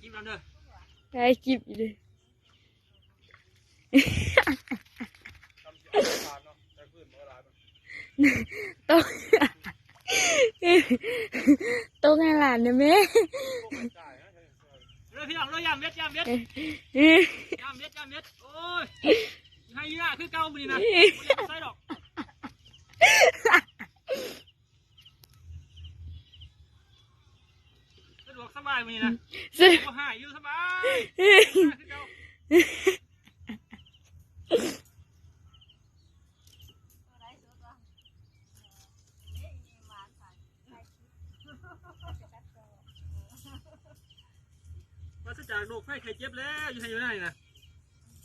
ຄລິບນຳເດີ ໄດ້ຄລິບຢູ່ເດີ. ຕົກ ຕົກໃຫ້ຫຼານແດ່ແມ່. ເດີພີ່ນ້ອງເດີ ຢາມເວັດ ຢາມເວັດ ຢາມເວັດ ຢາມເວັດ. ໂອ້ຍ ໄຮຍະຄືເກົ່າມື້ນີ້ນະ ບໍ່ໄດ້ໄປໃສດອກ. ສະດວກສະບາຍມື້ນີ້ນະ ສະດວກ ບໍ່ຫາຍ ຢູ່ສະບາຍ ຄືເກົ່າ. ປາສະຈາກໂລກໄພໄຂ້ເຈັບແລ້ວ ຢູ່ໄຮ່ຢູ່ນານີ້ນະ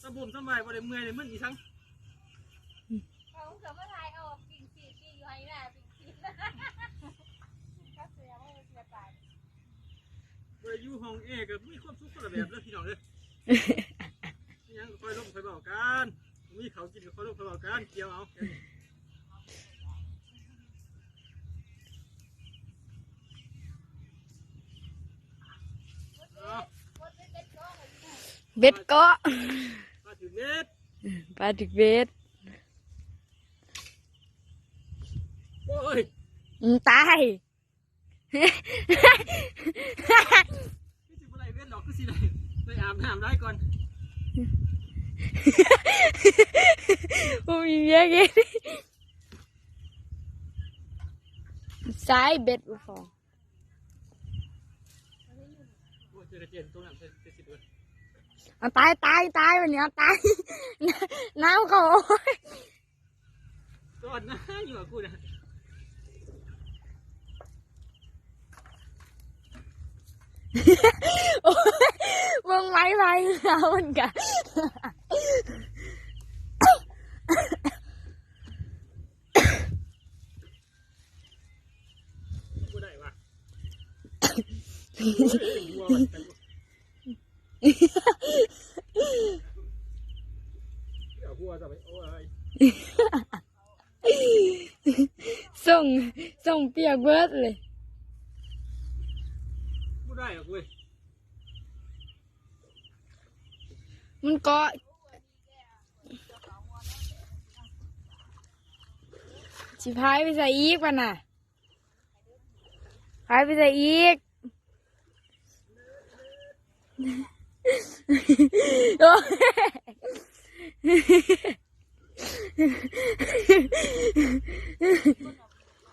ສະບົມສະບາຍ ບໍ່ໄດ້ເມື່ອຍໄດ້ມຶນອີ່ສັງ. ເຂົາເກີດມາຖ່າຍເອົາປິ່ນສີດຢູ່ໄຮ່ນາ ປິ່ນສີດ ບໍ່ໄດ້ຢູ່ຫ້ອງແອ ກໍມີຄວາມສຸກຄົນລະແບບເດີພີ່ນ້ອງເດີ. ມີຫຍັງກໍຄ່ອຍລົມຄ່ອຍເວົ້າກັນ ມີເຂົ້າກິນກໍຄ່ອຍລົມຄ່ອຍເວົ້າກັນ ກ່ຽວເອົາ. ເບັດເກາະ ປາຖືກເບັດ ປາຖືກເບັດ. ໂອ້ຍ ອືມ ຕາຍ. ຄືຊິບໍ່ໄດ້ເວັນດອກ ຄືຊິໄດ້ ໄດ້ອາບນ້ຳຫຼາຍກ່ອນ. ບໍ່ມີວຽກເຮັດ ສາຍເບັດບໍ່ພໍ. ໂອ້ຍ ເຈີກະເຈນຕົງນັ້ນ ເປັນ ເປັນສິບເອີ. ເອົາຕາຍ ຕາຍ ຕາຍ ບັດນີ້ເອົາຕາຍ ນ້ຳເຂົ້າ. ໂອ້ຍ ກ່ອນນະ ຢູ່ກັບກູນະ. ໂອ້ຍ ເບິ່ງໄມ້ໄຜ່ເຂົາມັນກະ ບໍ່ໄດ້ວະ ໂອ້ຍ ຫົວມັນ ຫົວຊະໄປ ໂອ້ຍ ສົ່ງ ສົ່ງປຽກເບິດເລີຍ. ບໍ່ໄດ້ດອກເວີຍ ມັນເກາະ ຊິພາຍໄປໃສອີກບັດນະ? ພາຍໄປໃສອີກ? ໂອ້ຍ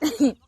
ໂອ້ຍ